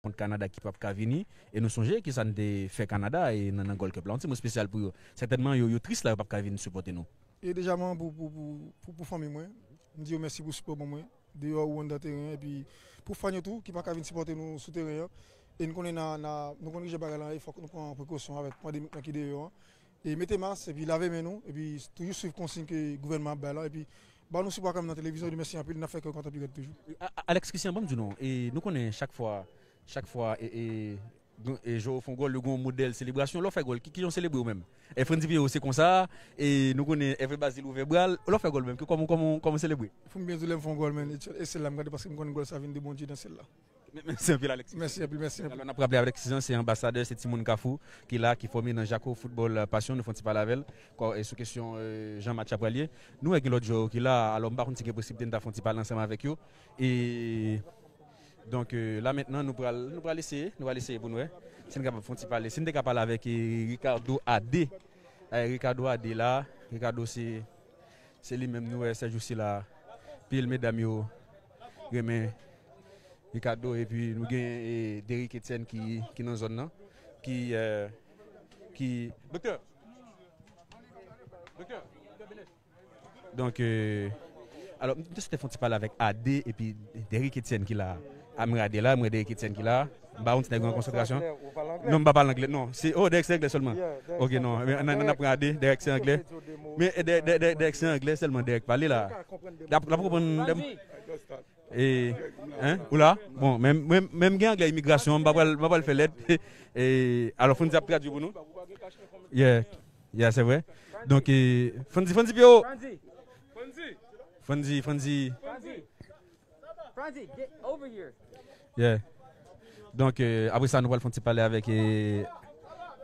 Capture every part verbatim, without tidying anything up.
kont Kanada ki p ap ka vini. E nou sonje kisa n te fè Kanada e nan, nan Gold Cup la. Yon ti mo espesyal pou yo. Sètènman, yo, yo tris la, yo p ap ka vin sipòte nou. E dejaman pou, pou, pou, pou, pou fanmi mwen, m di yo mèsi pou sipò ban mwen, deyò ou anndan teren an, epi pou fan yo tou ki pa ka vin sipòte nou sou teren an. E n konnen na, na, nou konn ki jan bagay la ye, fòk nou pran prekosyon avèk pandemik lan ki deyò an. E mete mas, epi lave men nou, epi toujou swiv konsiy ke gouvènman ap bay la, epi ba nou sipò kanmenm nan televizyon, e mèsi anpil, n ap fè kè w kontan pi rèd toujou. A-, a-, Alex Christian, ban m di w non, e nou konnen chak fwa, chak fwa, e, e, gen- e, jwè yo fè yon gòl, yo gen yon modèl selebrasyon, lè w fè gòl, ki, ki jan w selebre w menm? E Frandy Pierrot se konsa, e nou konnen Hervé Bazile ouvè bra l, lè w fè gòl menm, ki, kòman, kòman, kòman w selebre? Pou m byen di w, lè m fè yon gòl, men, e, e syèl la m gade paske m konnen gòl sa vin de Bondye nan syèl la. Mèsi anpil, Alex. Mèsi anpil, mèsi anpil. Alò, n ap raple avèk Sizan, se anbasadè, se timoun Kafou ki la, ki fòme nan Jako Football, euh, Passion. Nou fè yon ti pale avè l, kò, e sou kesyon, euh, jan match la pral ye. Nou wè gen lòt jwè yo ki la, alò, m pa konn si gen posiblite n ta fè yon ti pale ansanm avèk yo. E, donk, euh, la mentnan, nou pral, nou pral eseye, nou pral eseye pou n wè si n kapab fè yon ti pale. Si n te ka pale avèk, eh, Ricardo Adé. Eh, Ricardo Adé la, Ricardo se, se li menm nou wè, sèjousi la, pil medam yo renmen Ricardo, epi nou gen, eh, Derrick Etienne ki, ki nan zòn nan, ki, eh, ki, doktè, doktè, donk, eh, alò, m te swete fè yon ti pale avèk Adé, epi Derrick Etienne ki la. A, m wè Adé la, m wè Derrick Etienne ki la. M ba yon ti nèg yon konsantrasyon. Non, m pa pale anglè, non. Se, oh, Derrick se anglè sèlman. Ok, non, men n, n ap pran Adé, Derrick se anglè. Men, eh, Derrick, Derrick, Derrick, Derrick se anglè sèlman, Derrick pale la. L ap, l ap konprann. E, hein? Ou la? Bon, men, men, men m gen anglè imigrasyon, m pa pral, m pa pral fè lèd. E, alò, Fondy ap tradui pou nou. Yeah. Yeah, se vre. Donk, e, Fondy, Fondy Pierrot. Fondy, Fondy. Franzi, get over here. Yeah. Donk, eh, apre sa, nou pral fè yon ti pale avèk, eh,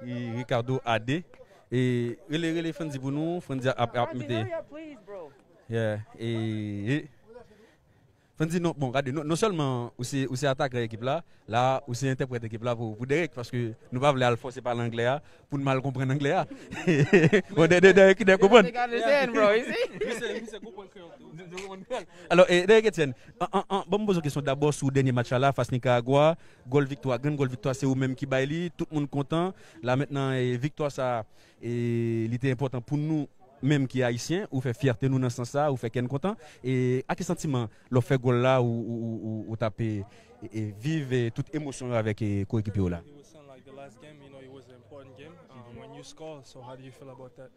eh, Ricardo Adé. E rele, rele Franzi pou nou. Franzi ap, ap Franzi, mete. Hurry up, please, bro. Yeah. E, e Franzi, non, bon, gade, non, non sèlman ou se, ou se atakè ekip la, la, ou se entèprèt ekip la pou, pou Derek, paske nou pa vle al fòse pale anglè a, pou n mal konprann anglè a. Bon, Derek, Derek konprann. Nigga understand, bro, you see? Misye, misye konprann kreyòl tou. Misye konprann kreyòl. Alò, eh, Derek Etienne, an, an, an, ban m poze w kesyon dabò sou dènye match la, la, fas Nicaragua, gòl viktwa, grenn gòl viktwa, se ou menm ki bay li, tout moun kontan. La mentnan, eh, viktwa sa, eh, li te enpòtan pou nou menm ki ayisyen, ou fè fyète nou nan sans sa, ou fè kè n kontan. E a ki santiman lè w fè gòl la, ou, ou, ou, ou, ou t ap, eh, eh, viv, eh, tout emosyon yo avèk, eh, koekipye w la? It was something like the last game, you know, it was an important game. Um, when you score, so how do you feel about that?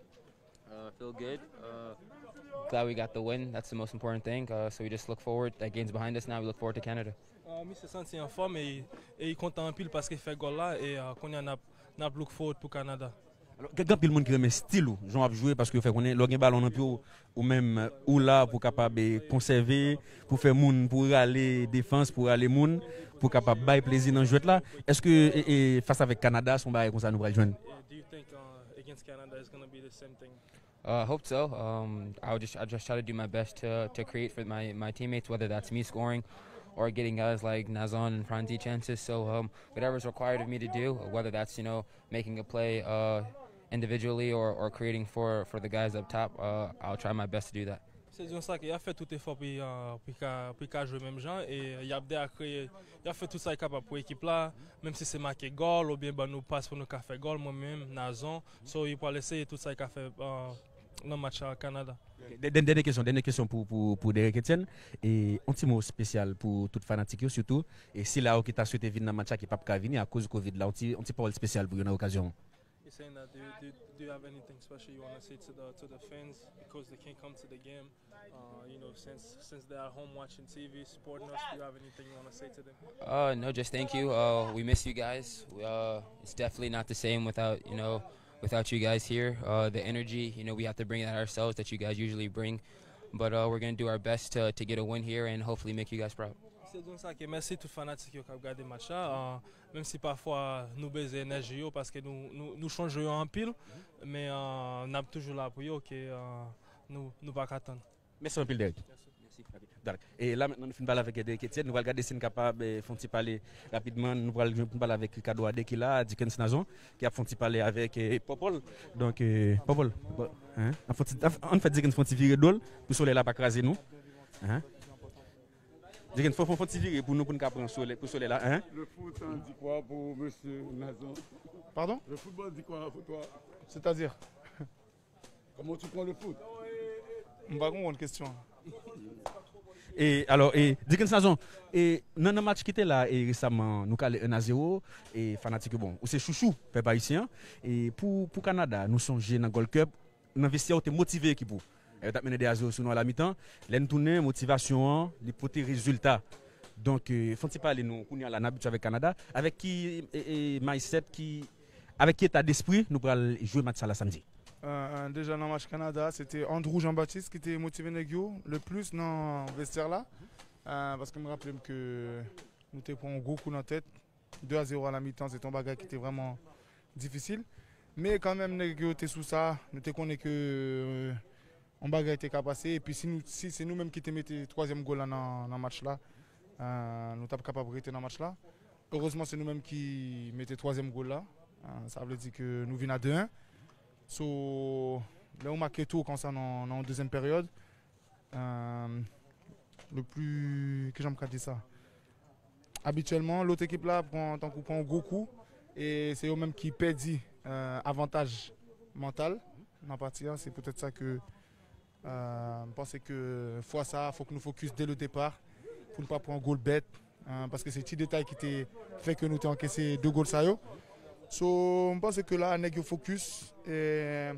Uh, feel good. Uh, glad we got the win. That's the most important thing. Uh, so we just look forward. That game's behind us now. We look forward to Canada. Uh, misye santi anfòm e, e li kontan anpil paske fè gòl la e, uh, kounye a n ap, n ap look forward pou Canada. Alò, gen, gen anpil moun ki renmen stil ou, jan w ap jwe, paske yo fè konnen lè w gen balon nan pye w, ou menm, ou la pou kapab, eh, konsève, pou fè moun, pou rale defans, pou rale moun, pou kapab bay plezi nan jwèt la. Èske, e, e, fas avèk Kanada, se yon bagay konsa nou pral jwenn? Yeah, do you think, uh, against Canada is gonna be the same thing? Uh, I hope so. Um, I would just, I just try to do my best to, to create for my, my teammates, whether that's me scoring or getting guys like Nazon and Franzi chances. So, um, whatever's required of me to do, whether that's, you know, making a play, uh, individually or, or creating for, for the guys up top, uh, I'll try my best to do that. Se di yon sa ke y ap fè tout efò pou, uh, pou ka, pou ka jwe menm jan e y ap dèyè kreye, y ap fè tout sa y kapab pou ekip la, menm si se make gòl oubyen ban nou pas pou nou ka fè gòl, mwen menm, Nazon, so y pral eseye tout sa y ka fè, uh, nan match a Kanada. Dè-, dè-, dènye kesyon, dènye kesyon pou, pou, pou Derek Etienne. E yon ti mo espesyal pou tout fanatik yo, sitou, e sila yo ki ta swete vin nan match la, ki p ap ka vini akoz kovid la, yon ti, yon ti pawòl espesyal pou yo nan okazyon an. He's saying that, do you, do, do you have anything special you wanna say to the, to the fans because they can't come to the game? Uh, you know, since, since they're at home watching T V, supporting us, do you have anything you wanna say to them? Uh, no, just thank you. Uh, we miss you guys. We, uh, it's definitely not the same without, you know, without you guys here. Uh, the energy, you know, we have to bring that ourselves that you guys usually bring. But, uh, we're gonna do our best to, to get a win here and hopefully make you guys proud. Se di nou sa ke mèsi tout fanatik yo k ap gade match la. Uh, menm si pafwa nou bezwen enèji yo paske nou, nou, nou chanje yo anpil, men, uh, n ap toujou la pou yo, ke, uh, nou, nou pa ka tann. Mèsi anpil, Derek. Mèsi. Dakò. E la mentnan nou fin pale avèk Derek Etienne, nou pral gade si n kapab, eh, fè yon ti pale rapidman. Nou pral jwenn pou n pale avèk Ricardo Adé ki la, Dickens Nazon, ki ap fè yon ti pale avèk, eh, Popol. Donk, eh, Popol, bon, hein? Ann fè, ann fè Dickens fè yon ti vire do l pou solèy la pa kraze nou. Hein? Dickens, fò, fò, fò ti vire pou nou, pou nou ka pran solèy, pou solèy la, hein? Le foot, ça dit quoi pour monsieur Nazon? Pardon? Le football dit quoi pour toi? C'est-à-dire? Comment tu prends le foot? M pa konprann kesyon. E alò, e Dickens Nazon, e nan nan match ki te la e resaman, nou kale un a zéro, e fanatik yo, bon, ou se chouchou pèp ayisyen an, e pou pou Kanada, nou sonje nan Gold Cup, nan vestyè ou te motive ekip ou. Yo t ap mennen de a zéro sou nou a la mitan. Lè n tounen, motivasyon an, li pote rezilta. Donk, euh, fò n ti pale nou, kounye a la, n abitye avèk Kanada. Avèk ki e, e, mindset, ki, avèk ki eta despri nou pral jwe match sa la samdi? Euh, deja nan match Kanada, se te Andrew Jean-Baptiste ki te motive nèg yo le plis nan vestyè la. Euh, paske m raple m ke nou te pran yon gwo kou nan tèt. De a zéro a la mitan, se te yon bagay ki te vrèman difisil. Men kanmenm, nèg yo te sou sa. Nou te konnen ke euh, yon bagay te ka pase. Epi si, nou, si se nou menm ki te mete twazyèm gòl la nan, nan match la, euh, nou t ap kapab rete nan match la. Erezman, se nou menm ki mete twazyèm gòl la. Euh, sa vle di ke nou vin a de en. So, lè ou make tou konsa nan, nan yon dezyèm peryòd, euh, le plus, kijan m ka di sa? Abityèlman, lòt ekip la pran, tankou pran yon gwo kou, e se yo menm ki pèdi euh, avantaj mantal nan pati a. Se poutèt sa ke euh, m panse ke fwa sa a, fòk nou fokis dès le départ pou n pa pran gòl bèt, euh, paske se ti detay ki te fè ke nou te ankese de gòl sa yo. So, m panse ke la, nèg yo fokis, e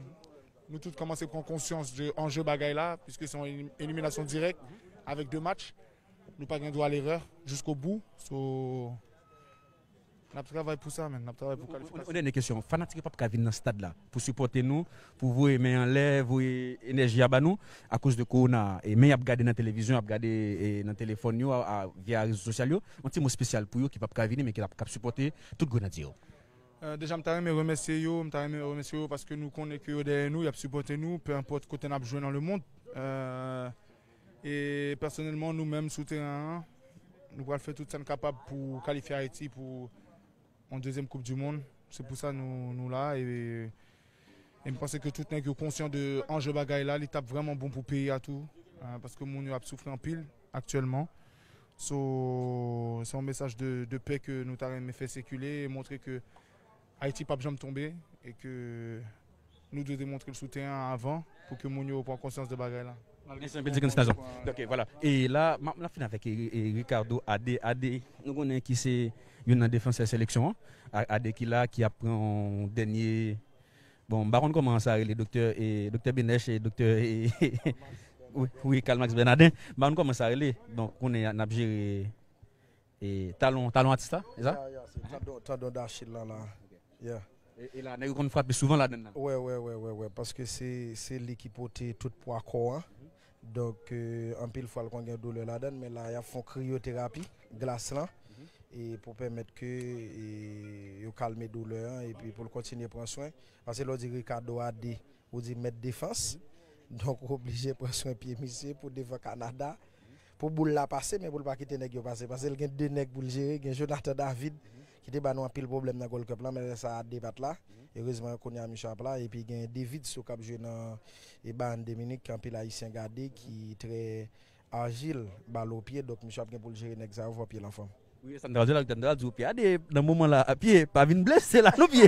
nou tout kòmanse pran konsyans de anje bagay la, piske se yon elim- eliminasyon dirèk avèk de match. Nou pa gen dwa lerè jiskobou. So, n ap travay pou sa, men. N ap travay pou Yon kalifikasyon. dènye kesyon. Fanatik yo p ap ka vin nan stad la pou sipòte nou, pou voye men anlè, voye enèji a ba nou, akoz de kowona. E men y ap gade nan televizyon, y ap gade e, nan telefòn yo, a, a, via rezo sosyal yo. Yon ti mo espesyal pou yo ki p ap ka vini, men ki ap, k ap sipòte tout Grenadye yo. Euh, deja, m ta renmen remèsye yo, m ta renmen remèsye yo paske nou konnen ke yo dèyè nou, y ap sipòte nou, pe enpòt kote n ap jwe nan lemonn. Euh, e pèsonèlman, nou menm sou teren an, nou pral fè tout sa n kapab pou kalifye Ayiti pou yon dezyèm Koup di Mond. Se pou sa nou, nou la. E, e m panse ke tout nèg yo konsyan de anje bagay la, li t ap vrèman bon pou peyi a tou. Euh, paske moun yo ap soufri anpil aktyèlman. So, se yon mesaj de, de pè ke nou ta renmen fè sikile e montre ke Ayiti p ap janm tonbe e ke nou dwe demontre l sou teren an avan pou ke moun yo pran konsyans de bagay la. Mèsi anpil, Dickens Nazon. Ok, vwala. E la, m ap, m ap fin avèk e, e Ricardo Ade. Ade, nou konnen ki se youn nan defansè seleksyon an. A- Ade ki la, ki ap pran yon dènye. Bon, m pa konn kòman sa rele, doktè, e, doktè Benèch e doktè, e, wi, wi, Karl Max Bernardin. M pa konn kòman sa rele. Donk, konnen n ap jere e, talon, talon atis la, se sa? Ya, ya, se tandon, tandon dachil lan la. Yeah. E, e la, nèg yo konn frape souvan ladann nan. Wè, wè, wè, wè, wè, paske se, se li ki pote tout pwa kò an. Donk, euh, anpil fwa, l konn gen doulè ladann, men la, y ap fè yon kriyoterapi, glas lan, e pou pèmèt ke e, yo kalme doulè an, epi pou l kontinye pran swen. Paske lè w di Ricardo Ade, ou di mèt defans. Donk, ou oblije pran swen pye misye pou devan Kanada. Pou boul la pase, men pou l pa kite nèg yo pase. Paske l gen de nèg pou l jere. Gen Jonathan David, ki te ba nou anpil pwoblèm nan Gold Cup la, men lè sa a, Ade pa t la. Erezman, kounye a, misye ap la. Epi gen David Sou k ap jwe nan e Bayern de Munich, ke anpil Ayisyen gade, ki trè ajil, bal o pye. Donk, misye ap gen pou l jere nèg sa yo, fò pye l anfòm. Wi, sa m ta di la, sa m ta di w, pye Ade, nan moman la, pye, pa vin blese la, non, pye.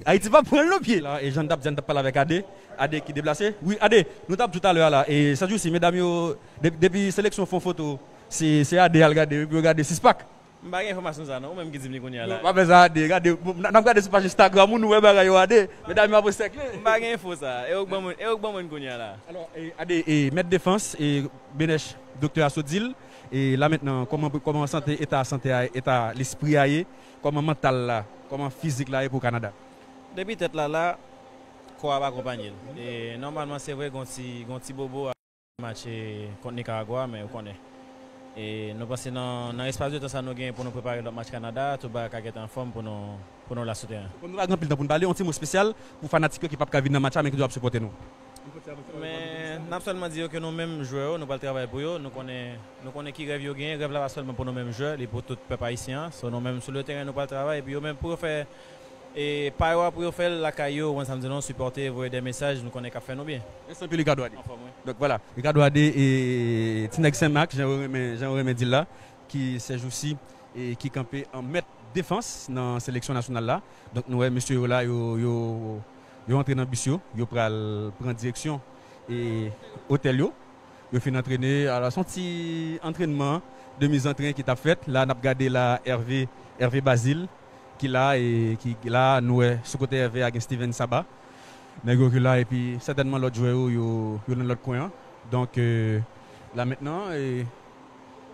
Ayiti pa pran l, non, pye. La, e jan n t ap di, n t ap pale avèk Ade. Ade ki deplase. Wi, Ade, nou t ap di w talè a la. E sa di w si, medam yo, de- depi seleksyon fè yon foto, se se Ade y al gade, epi yo gade six pack. M pa gen enfòmasyon sa non, ou menm ki di m li kounye a la. Yo pa fè sa, Ade, gade, bon, n n ap gade sou paj Instagram ou, nou wè bagay yo, Ade. Medam yo ap resèkle. M pa gen enfo sa, e ou k ban mwen, e ou k ban mwen kounye a la. Alò, e, Ade, e, mèt defans, e, Benèch, doktè a sot di l, e la mentnan, kòman, kòman sante, eta sante a, eta lespri a ye, kòman mantal la, kòman fizik la ye pou Kanada? Depi tèt la la, kò a ap akonpanye l. E nòmalman, se vre, gon ti, gon ti bobo a match kont Nicaragua, men ou konnen. E nou panse nan, nan espas de tan sa nou genyen pou nou prepare lòt match Kanada, tout bagay ka gentan anfòm pou nou, pou nou la sou teren. Bon, nou pa gen anpil tan pou n pale, yon ti mo espesyal pou fanatik yo ki p ap ka vin nan match la, men ki toujou ap sipòte nou. Men n ap sèlman di yo ke nou menm jwè yo, nou pral travay pou yo. Nou konnen, nou konnen ki rèv yo genyen. Rèv la pa sèlman pou nou menm jwè, li pou tout pèp ayisyen an. So, nou menm sou le teren, nou pral travay. Epi yo menm, pou yo fè E pa yo pou yo fè l lakay yo, ou konn sa m di non, sipòte, voye de mesaj, nou konnen k ap fè nou byen. Mèsi anpil, Ricardo Adé. Anfòm, wi. Donk, vwala, Ricardo Adé, e ti nèg Senmak, jan yo renmen, jan yo renmen di l la, ki sèjousi, e ki kanpe an mèt defans nan seleksyon nasyonal la. Donk, nou wè mesye yo la, yo, yo, yo antre nan bis yo, yo pral pran direksyon e otèl yo. Yo fin antrene, alò, se yon ti antrènman de mizantren ki t ap fèt. La, n ap gade la, Hervé, Hervé Bazile, ki la, e ki la, nou wè, sou kote Hervé a, gen Steven Saba. Nèg yo ki la, epi sètènman lòt jwè yo, yo, yo nan lòt kwen an. Donk, e, la mentnan, e,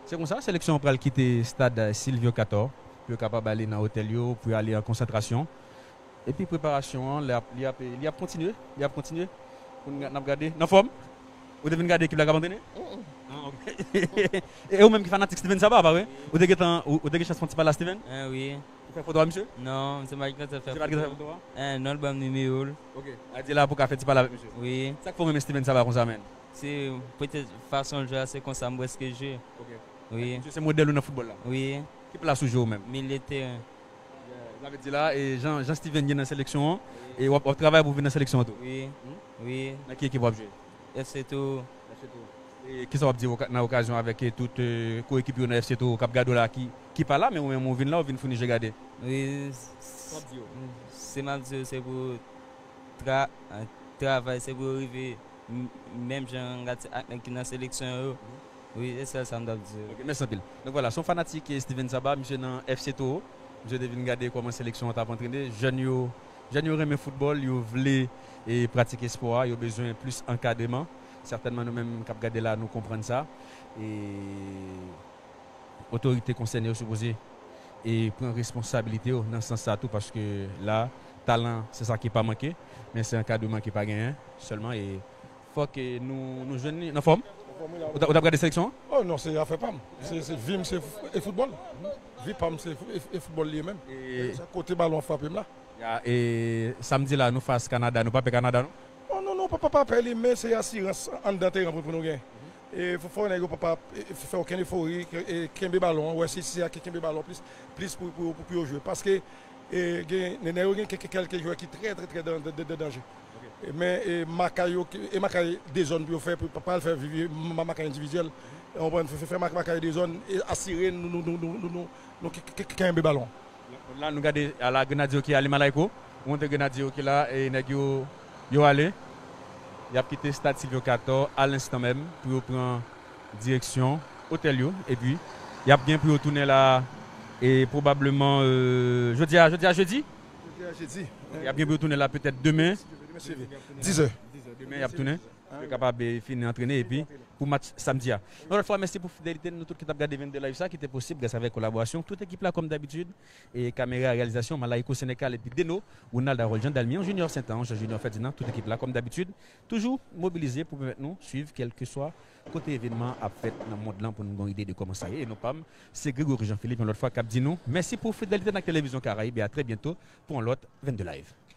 se konsa, seleksyon an pral kite stad Sylvio Cator, pou yo kapab ale nan otèl yo, pou yo ale an konsantrasyon. Epi preparasyon an, li ap, li ap, li ap kontinye, li ap kontinye. Pou n, n ap gade. Nan fòm? Ou te vin gade ekip la k ap antrene? Ah, ok. E ou menm ki fanatik Steven Saba, pa vre? Ou te gentan, ou, ou te gen chans pran ti pale a Steven? Eh, wi. Ou fè foto a misye? Non, se pa gentan fè foto. Se pa gentan fè foto a? Eh, non, l ban m nimewo l. Ok. A di la pou ka fè ti pale avèk misye. Wi. Sa k fè w renmen Steven Saba konsa, menm? Se petèt fason l jwe a, se konsa m prèske jwe. Ok. Wi. Misye se modèl ou nan foutbòl la? Wi. Ki plas ou jwe ou menm? Milye teren. Sa vle di la, e jan, jan Steven ye nan seleksyon an, e w ap, w ap travay pou vin nan seleksyon an tou? Wi. Hmm? Wi. Nan ki ekip w ap jwe? F C Touro. F C Touro. E kisa w ap di oka-, nan okazyon avèk, e, tout, e, koekipye w nan F C Touro k ap gade w la ki, ki pa la, men ou menm ou vin la, ou vin founi je gade? Wi. Sa w ap di yo? Se m ap di yo, se pou tra-, travay, se pou yo rive m-, menm jan ak nèg ki nan seleksyon yo. Wi, se sèl sa m t ap di yo. Ok, mèsi anpil. Donk, vwala, se yon fanatik, e, Steven Saba, misye nan F C Touro. Misye te vin gade kòman seleksyon an t ap antrene. Jèn yo, jèn yo renmen foutbòl, yo vle, e, pratike espò a, yo bezwen plis ankadreman. Sètènman, nou menm k ap gade la, nou konprann sa. E otorite konsène yo sipoze, e, pran responsabilite yo nan sans sa tou, paske la, talan, se sa ki pa manke, men se ankadreman ki pa genyen sèlman, e fòk, e, nou, nou jwenn li. Nan fòm? Ou t ap, ou t ap gade seleksyon an? Oh non, se afè pa m. Se, se vi m, se f-, e foutbòl. Vi pa m, se f-, e, e foutbòl li ye menm. E sa kote balon an frape m la. Ya, e samdi la, nou fas Kanada, nou pa pè Kanada, non? Oh, non, non, pa, pa, pa pè li, men se asirans anndan teren pou, pou nou gen. E fò, fò nèg yo pa, pa, e, fè okenn efori, e, kenbe balon an, wè si, si a ki kenbe balon plis, plis pou, pou, pou, pou yo jwe. Paske, e, gen, nèg yo gen kè-, kè-, kèlke jwè ki trè, trè, trè dan, dan, dan, dan danje. E, men, e, makay yo, e, makay de zòn pou yo fè, pou pa, pa al fè vi-, vi-, ma-, makay endividyèl. Ou konprann, fè, fè, fè mak-, makay de zòn, e asire nou, nou, nou, nou, nou, nou, nou ke-, ke-, ke-, kenbe balon. La, nou gade, ala Grenadye yo ki ale, Malayko. Ou montre Grenadye yo ki la, e nèg yo, yo ale. Y ap kite stad Sylvio Cator a lenstan menm pou yo pran direksyon otèl yo. Epi, y ap gen pou yo tounen la, e pwobableman, e, jodi a, jodi a jedi? Jodi a jedi. Y ap gen pou yo tounen la petèt demen. Demen se dizè. Demen, y ap tounen. Pou yo kapab, e, fini antrene epi pou match samdi a. Yon lòt fwa, mèsi pou fidelite nou tout ki t ap gade Vennde Live sa, ki te posib gras avèk kolaborasyon tout ekip la, kòm dabitid, e kamera reyalizasyon, Malayko Senecal epi Deno, Ronald Harold, Jean Dalmian, Junior Saint-Ange, Junior Ferdinand, tout ekip la, kòm dabitid, toujou mobilize pou pèmèt nou swiv kèlkeswa kote evènman ap fèt nan mond lan pou nou gen yon ide de kòman sa ye. E non pa m, se Gregory Jean Philippe, yon lòt fwa, k ap di nou mèsi pou fidelite n ak Televizyon Karayib e a trè byento pou yon lòt Vennde Live.